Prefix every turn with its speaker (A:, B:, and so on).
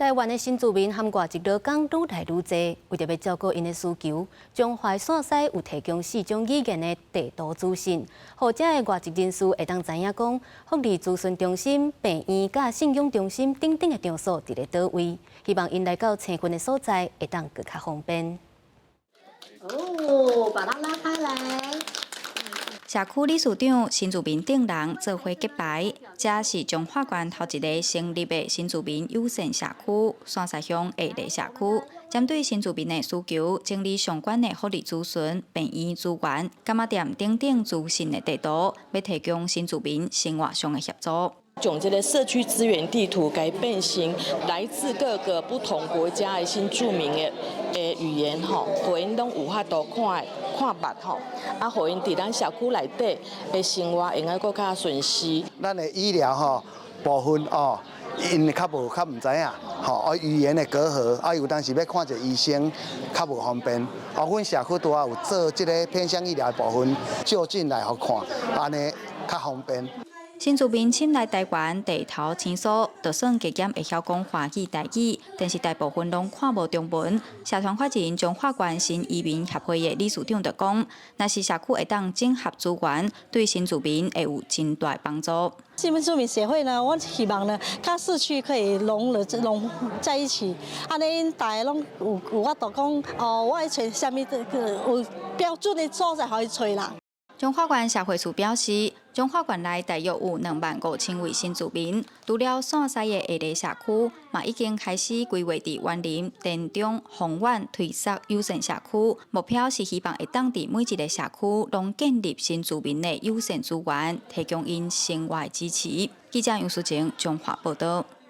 A: 台灣的新住民和外籍勞工愈來愈濟，為著欲照顧𪜶的需求，彰化線西有提供四種語言的地圖資訊，予遮的外籍人士會當知影講福利諮詢中心、病院佮信仰中心等等的場所佇咧佗位，希望𪜶來到青雲的所在會當閣較方便。
B: 哦，把它拉開來。
C: 社區理事長新住民等人做伙揭牌，這是彰化縣頭一个成立的新住民友善社區——線西鄉下里社區。針對新住民的需求，整理相關的福利資訊、病院資源、柑仔店等等資訊的地圖，欲提供新住民生活上的協助。
D: 將這个社區資源地圖共變成來自各個不同國家的新住民的語言吼，予𪜶攏有法度看看捌吼，啊，予𪜶佇咱社區內底的生活會用閣較順遂。
E: 咱的醫療吼部分哦，𪜶較無較毋知影，吼啊語言的隔閡，啊有當時欲看一个醫生較無方便。啊，阮社區拄仔有做這个偏鄉醫療的部分，就近來予看，按呢較方便。
C: 新住民遷來台灣，地頭生疏，就算加減會曉講華語、台語，但是大部分攏看無中文。社團法人彰化縣新移民協會的理事長就講，若是社區會當整合資源，對新住民會有真大幫助。
F: 新住民協會呢，我希望呢，佮社區可以融了融在一起，按呢𪜶大家攏有法度講，哦，我愛揣啥物有標準的所在予伊揣啦。
C: 彰化縣社會處表示，彰化縣內大約有25,000位新住民，除了線西的下里社區，嘛已經開始規劃佇員林、田中、豐原推設友善社區，目標是希望會當佇每一个社區攏建立新住民的友善資源，提供𪜶生活支持。記者楊淑晴彰化報道。